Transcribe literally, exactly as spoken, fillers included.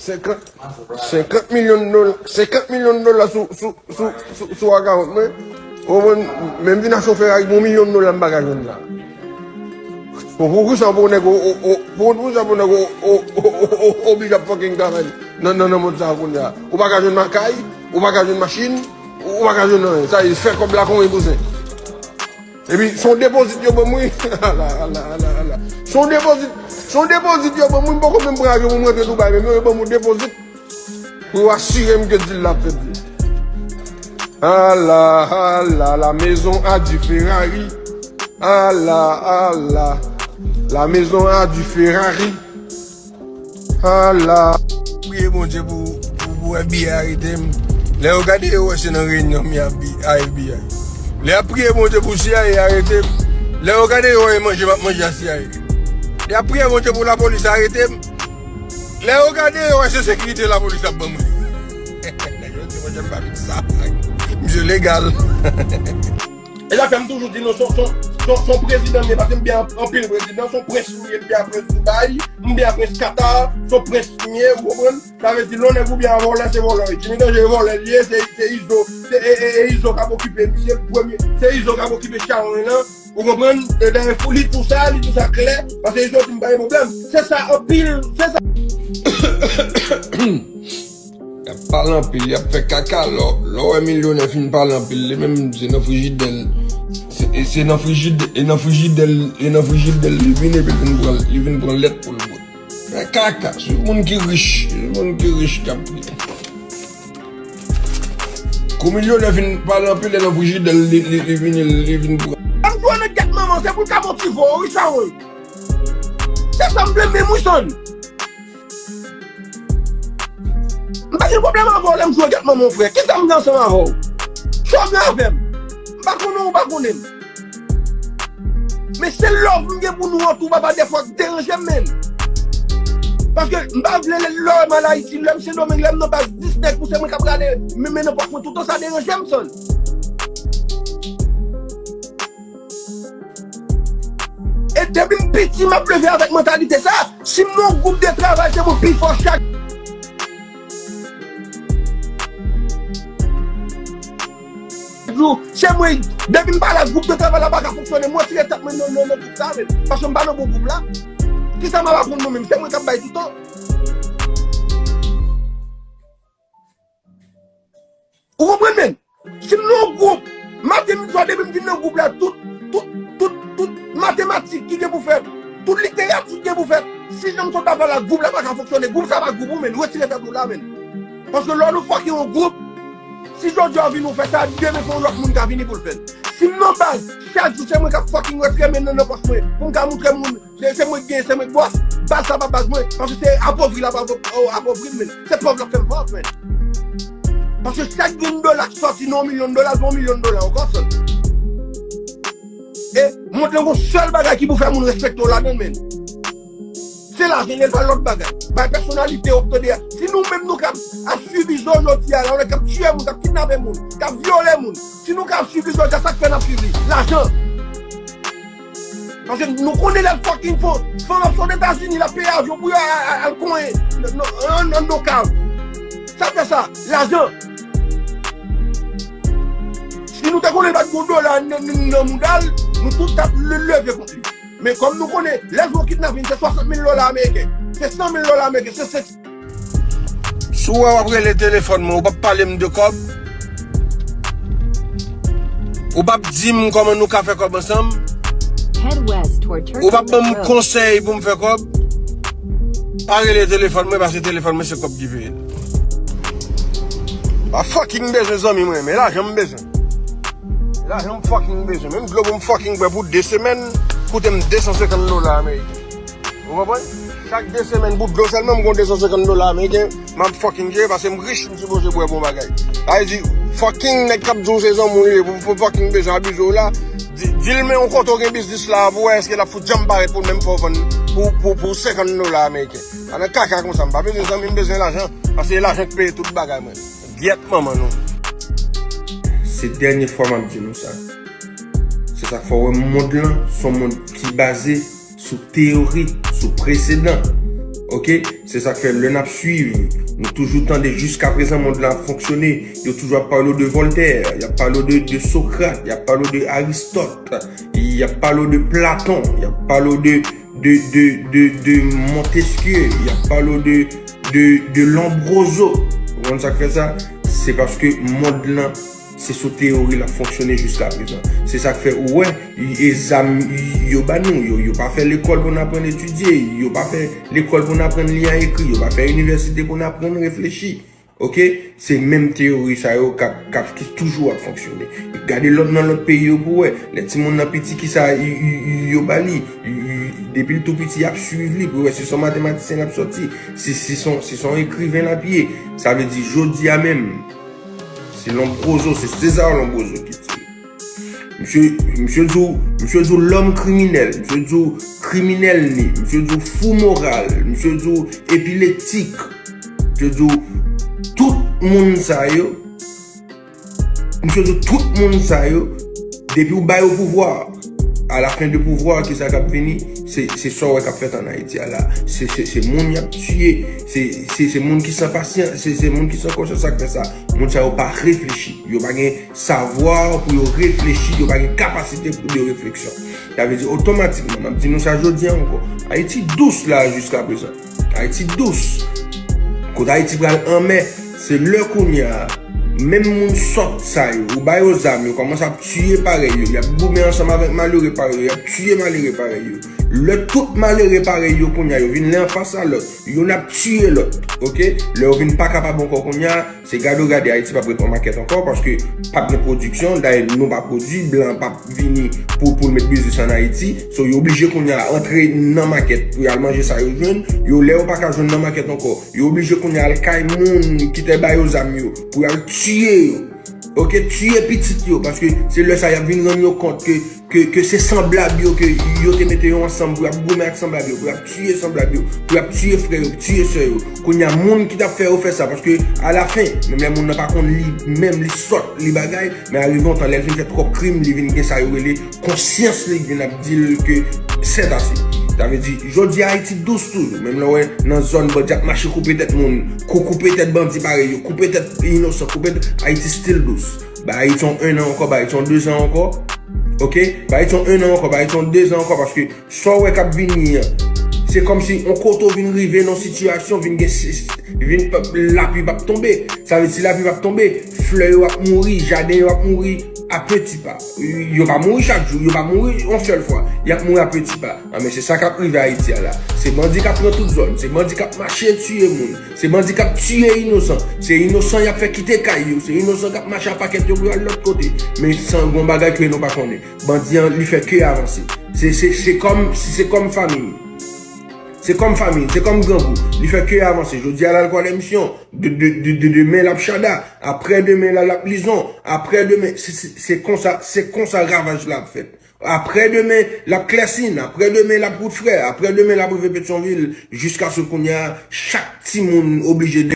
Senkant, senkant milyon dola, senkant milyon dola sou, sou, sou, sou, sou akawont mwen. Ou konprann? Menm vin achte yon Ferrari pou yon milyon dola m pa ka jwenn la. Bon, pou kisa pou nèg ou, ou, ou, pou, pou kisa pou nèg ou, ou, ou, ou, ou, ou oblije ap fucking travay nan, nan, nan mond sa a kounye a? Ou pa ka jwenn makay, ou pa ka jwenn machin, ou, ou pa ka jwenn anyen. Sa e fè kòb la konyen pou zen. Epi, se yon depozit yo ban mwen. Ala, ala, ala, ala. Se yon depozit, se yon depozit yo ban mwen, m poko menm pran avyon pou m rantre Dubai, menm yo, yo ban mwen depozit. Pou yo asire m ke dil la ap fèt vre. Ala, ala, la maison a du Ferrari. Ala, ala, la maison a du Ferrari. Ala. Priye Bondye pou, pou, pou F B I arete m. Lè yo gade yo wè se nan reyinyon m y a F B I. Lè y ap priye Bondye pou C I A arete m. Lè yo gade yo wè e manje m ap manje a C I A. Lè y ap priye Bondye pou lapolis arete m. Lè yo gade yo wè se sekirite lapolis ap ban mwen. Nèg yo di mwen jan m pa vin sa. Misye legal. E sa fè m toujou di nou, son, son, son, son prezidan m ye, paske m byen anpil prezidan, son prens m ye, m byen prens Dubai, m byen prens Qatar, son prens m ye, ou konprann? Sa vle di, lè yon nèg ou byen a vòlè, se vòlè. Jimmy Danje e vòlè l ye, se, se Izo, se, e, e, e Izo k ap okipe l, se premye, se Izo k ap okipe chawony lan, ou konprann? E dayè, li tou sa, li tou sa klè, paske Izo di m pa gen pwoblèm. Se sa anpil, se sa. Y ap pale anpil, y ap fè kaka. Lè, lè w wè milyonè fin pale anpil, li menm se nan frijidè l, se, e se nan frijidè, e nan frijidè l, e nan frijidè l li vin epi l vin pran, li vin pran lèt pou l bwè. Fè kaka, se moun ki rich, se moun ki rich k ap. Kou milyonè fin pale anpil, e nan frijidè l li, li, li vini, li vin pran. Lè m jwe nan gèt manman, se pou l ka motive w, wi, sa, wi. Se sa m vle menm, wi, son. M pa gen pwoblèm avè w lè m jwe gèt manman w, frè. Kisa m gen ansanm avè w? Sa w gen avè m? M pa konnen w, ou pa konnen m. Men se love m gen pou nou an tou, papa, dèfwa k deranje m, menn. Paske m pa vle lè, lè m al Ayiti, lè m Sendomeng, lè m nan baz dis nèg pou se mwen k ap rale men, men nan pòch mwen toutan, sa deranje m, son. E depi m piti, m ap leve avèk mantalite sa. Si m nan yon gwoup de travay, se mwen pi fò chak jou. Se mwen, depi m pa la, gwoup de travay la pa ka fonksyone. M retire tèt mwen nan, nan, nan gwoup sa, men. Paske m pa nan bon gwoup la. Kisa m ap aprann mwen menm? Se mwen k ap bay toutan. Ou konprann, menn? Si m nan yon gwoup, maten, midi, swa, depi m vin nan gwoup la, tout, tout, tout, tout matematik ki gen pou fèt, tout literati ki gen pou fèt, si jan m sot ap pale la, gwoup la pa ka fonksyone. Gwoup sa pa gwoup ou, menn. Retire tèt ou la, menn. Paske lè nou fucking yon gwoup, si jodi a w vin ou fè sa, demen se yon lòt moun ka vini pou l fè l. Si m nan baz, chak jou se mwen k ap fucking retire men nan, nan pòch mwen, pou m ka montre moun, Se, se mwen k genyen, se mwen k bòs. Baz sa pa baz mwen. Paske se apovri l ap avo-, o, apovri m, men. Se pòv l ap fè m pòv, men. Paske chak grenn dola k sòti nan yon milyon dola, se yon milyon dola ankò, son. E mond lan gon sèl bagay ki pou fè moun respekte w ladan l, men. Se lajan, li pa lòt bagay. Bay pèsonalite w ap tande a. Si nou menm nou k ap, ap swiv Izo jodi a la, ou k ap tiye moun, k ap kidnape moun, k ap vyole moun. Si nou ka ap swiv li jodi a, sa k fè n ap swiv li? Lajan. Paske nou konnen lè l fucking fò, fanm ap sot Etazini, l ap peye avyon pou yo al, al, al konyen nan, nan, nan, nan kav. Sa fè sa, lajan. Si nou te konnen l pa t gon dola nan, nan, nan mouda l, nou tout t ap le-, leve kont li. Men kòm nou konnen, lè l fè yon kidnapin, se swasant mil dola ameriken, se san mil dola ameriken, se senk Si w wè w ap rele telefòn mwen, ou p ap pale m de kòb. Ou p ap di m kòman nou ka fè kòb ansanm. Ou p ap ban m konsèy pou m fè kòb. Pa rele telefòn mwen, paske telefòn mwen se kòb ki peye l. Pa fucking bezwen zanmi mwen, men lajan m bezwen. Lajan m fucking bezwen. Menm dlo pou m fucking bwè pou de semèn, koute m de san senkant dola ameriken. Ou konprann? Chak de semèn pou dlo sèlman, m gon de san senkant dola ameriken, m ap fucking jere, paske m rich, m sipoze bwè bon bagay. Sa vle di, fucking nèg k ap di w se zanmi w li ye, pou, pou fucking bezwen abize w la, di, di l men yon kote w gen biznis la, pou wè èske l ap fout janm parèt pou l menm fè w vann pou, pou, pou senkant dola ameriken. Pa nan kaka konsa, m pa bezwen zanmi, m bezwen lajan, paske se lajan k peye tout bagay mwen. Gyèt manman nou. Se dènye fwa m ap di nou sa. Se sa k fè w wè mond lan, se yon mond ki baze sou teyori, sou presedan. Ok, se sa k fè lè n ap swiv, nou toujou tande jiska prezan mond lan ap fonksyone. Yo toujou ap pale w de Voltaire, y ap pale w de, de Socrate, y ap pale w de Aristote, y ap pale w de Platon, y ap pale w de, de, de, de, de Montesquieu, y ap pale w de, de, de Lombroso. Ou konprann sa k fè sa? Se paske mond lan se sou teyori l ap fonksyone jiska prezan. Se sa k fè ou wè, e zam yo ba nou, yo, yo pa fè lekòl pou n aprann etidye, yo pa fè lekòl pou n aprann li a ekri, yo pa fè inivèsite pou n aprann reflechi. Ok? Se menm teyori sa yo k ap, k ap, ki toujou ap fonksyone. Gade lòt nan lòt peyi yo pou wè. Lè timoun nan piti, kisa y, y, y, yo ba li? Y, y, depi l tou piti, y ap swiv li pou wè si se yon matematisyen l ap sòti, si, si se yon, si se yon ekriven l ap ye. Sa vle di, jodi a menm, se Lombroso, se César Lombroso ki di. Misye, misye di w, misye di w lòm kriminèl, misye di w kriminèl ni, misye di w fou moral, misye di w epileptik, misye di w tout moun sa yo, misye di w tout moun sa yo, depi w ba yo pouvwa, a la fen de pouvwa, kisa k ap vini? Se, se sa w wè k ap fèt ann Ayiti a la. Se, se, se moun y ap tiye, se, se, se moun ki san pasyans, se, se moun ki san konsyans k ap fè sa. Moun sa yo pa reflechi. Yo pa gen savwa pou yo reflechi, yo pa gen kapasite de refleksyon. Sa vle di otomatikman, m ap di nou sa jodi a ankò, Ayiti dous la jiska prezan. Ayiti dous. Kote Ayiti pral anmè, se lè kounye a, menm moun sòt sa yo, ou ba yo zam, yo kòmanse ap tiye parèy yo, y ap goumen ansanm avèk malere parèy yo, y ap tiye malere parèy yo. Lè tout malere parèy yo kounye a, yo vin len anfas a lòt, youn ap tiye lòt, ok? Lè yo vin pa kapab ankò kounye a, se gade w gade, Ayiti p ap ret nan makèt ankò, paske p ap gen pwodiksyon, dayè nou pa pwodui, blan p ap vini pou, pou l met biznis ann Ayiti. So, yo oblije kounye a antre nan makèt pou y al manje sa yo jwenn. Yo, lè yo pa ka jwenn nan makèt ankò, yo oblije kounye a al kay moun ki te ba yo zam yo pou y al tiye yo. Ok, tiye pitit yo, paske se lè sa y ap vin rann yo kont ke, ke, ke se sanblab yo, ke yo te mete yo ansanm pou y ap goumen ak sanblab yo, pou y ap tiye sanblab yo, pou y ap tiye frè yo, tiye sè yo. Kounye a, moun ki t ap fè yo fè sa, paske alafen, menm lè moun nan pa konn li, menm li sòt, li bagay, men arive yon tan, lè l fin fè twòp krim, li vin gen sa yo rele konsyans li vin ap di l ke sètase. Sa vle di, jodi a Ayiti dous toujou. Menm lè w wè nan zòn bandi ap mache koupe tèt moun, kou-, koupe tèt bandi parèy yo, koupe tèt inosan, koupe tèt, Ayiti still dous. Ba Ayiti yon ennan ankò, ba Ayiti yon dezan ankò. Ok? Ba Ayiti yon ennan ankò, ba Ayiti yon dezan ankò, paske sa w wè k ap vini an, se kòmsi yon kote w vin rive nan sitiyasyon, vin gen si-, vin p-, lapli p ap tonbe. Sa vle di, si lapli p ap tonbe, flè yo ap mouri, jaden yo ap mouri a peti pa. Yo pa mouri chak jou, yo pa mouri yon sèl fwa. Y ap mouri a peti pa. Ah, men se sa k ap rive Ayiti a la. Se bandi k ap pran tout zòn, se bandi k ap mache tiye moun, se bandi k ap tiye inosan, se inosan y ap fè kite kay yo, se inosan k ap mache a pakèt yo pou y al lòt kote. Men san gon bagay ke nou pa konnen. Bandi an, li fè ke avanse. Se, se, se kòm, se kòm fanmi. Se kòm fanmi, se kòm grangou. Li fè ke avanse. Jodi a, l al kwale misyon. De, de, de, de, demen, l ap chada. Aprè demen, l al ap lizon. Aprè demen, se, se, se konsa, se konsa ravaj la ap fèt. Aprè demen, l ap Klèsin. Aprè demen, l ap wout frè. Aprè demen, l ap rive Petyonvil. Jiskaske kounye a, chak timoun oblije